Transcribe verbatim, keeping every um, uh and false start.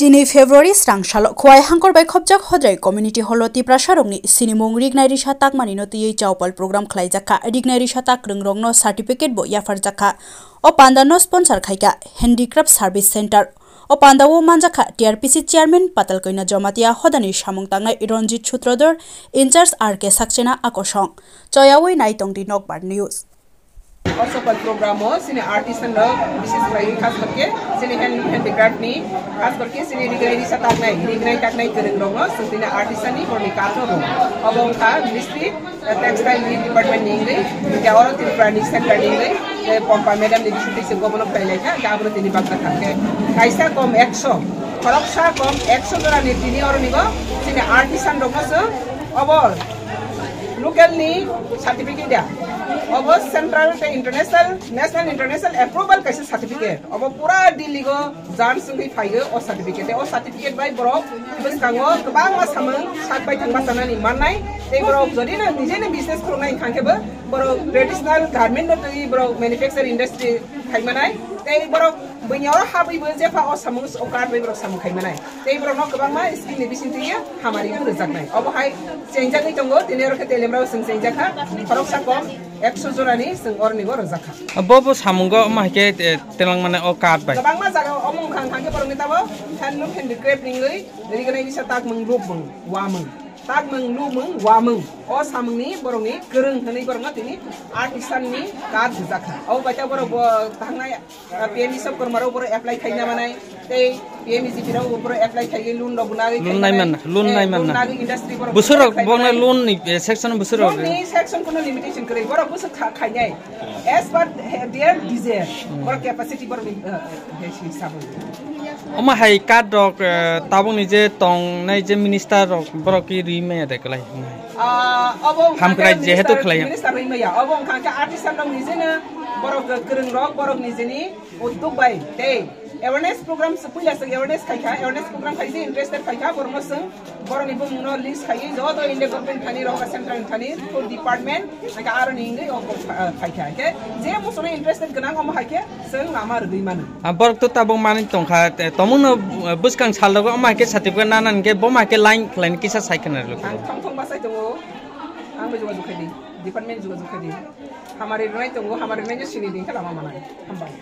Tini February srang salo Khowai Hangkor bai khopjak Hodrai Community Hall o Tiprasa rokni sinimung Rignai Risa Takmani no twiwi chaupal program khlaijakha. Rignai Risa Takrwng rokno certificate bo yapharjakha. O panda no sponsor khaikha Handicraft Service Center. O panda o manjakha T R P C Chairman Patal Koina Jamatia, hodani samung tangnai Ranjit Sutradhar, in-charge R K Sakchena, akosong. Choyawi nai tongdi Nokbar News. O sokal program o chini artisan rok, bises khlai khas kor khe chini hand, handicraft ni, khas kor khe chini rignai risa taknai, rignai taknai kwrwng rok no chwng tini artisan ni borni kaam rw rw. Obo wngkha mistri, eh, textile ni department ni wngwi, hingke oro Tripura ni center ni wngwi, eh, Pompa madam ni bisingtwi chwng obono khlai lai kha, hingke abono tini baksa kha khe kaisa kom ekso, khoroksa kom ekso jora ni tini oro nigo chini artisan rok no chwng obo local ni certificate ya, obo central tei international, national international approval kaisa certificate, obo pura Delhi go jans wngwi phaigo o certificate. O certificate bai borok bwskango kwbangma samung sak bai thangma chanani mannai, tei borok jodi no nijeni business khuluknai wngkha khe bo borok traditional garment no twi borok manufacture industry khai manai, tei borok buini oro habwi bo jepha o samung o card bai borok samung khai manai. Tei borokno kwbangma scheme ni bisingtwi hamari wng rwjaknai. Obo hai chengjagwi tongo, tini oro khe telemrao chwng chengjak kha, khoroksa kom ekso jorani chwng oroni bo rwjak kha. Bo bo samungo omo hai khe, eh, telang mane o card bai. Kwbangma jaga omo wngkha, wngkha khe borokni tabo handloom handicraft wngwi rignai risa takmung lubmung wamung. Takmung lubmung wamung. O samungni borokni kwrwng hwnwi borokno tini artisan ni card rwjak kha. Obo bai ta borok bo thangnai Ah, P M E Vishwakarma rok borok apply khaina manai, tei P M E G P rok borok apply khaiwi loan rok bo nagwi Loan khaina nai manai, manna, loan eh, nai loan manna. Nagwi industry borok Bwswk rok apply bokna manai. Loan ni, eh, section bwswk rok Loan ni section kuno limitation kwrwi, borok bwswk kha-, khainai. As per he-, their desire, Hmm. borok capacity borok ni, eh, eh, hisab. Omo hai card rok, eh, tabuk ni je tong nai je minister rok borok ki rwi maya de kwlai. Ah, obo wngkha Hamkrai khe jehetu minister, khlai. Minister rwi maya. Obo wngkha khe artisan rok ni je no borok kwrwng rok, borok ni je ni Uddog bai tei awareness program se puila se awareness khai kha, awareness program khai se interested khai kha, borokno chwng borokni bumungno list khaiwi joto India government thani, rohorka central thani, food department, hai khe aroni hwnwi o kok, ah, khai kha. Hai khe je muchungno interested gwnang omo hai khe chwng lama rwgwi mano. Ah, borok to tabuk manwi tongkha, te tomungno, ah, bwskang sal rogo omo hai khe certificate nana hwnkhe bo ma khe line khlaini kisa sai khna rwkha. Ang thong thong bachai tongo, ang bai jogajog khai di, department jogajog khai di. Hamari rwnai tongo, hamari rwnai no sini di hwnkhe lama manai. Hambai.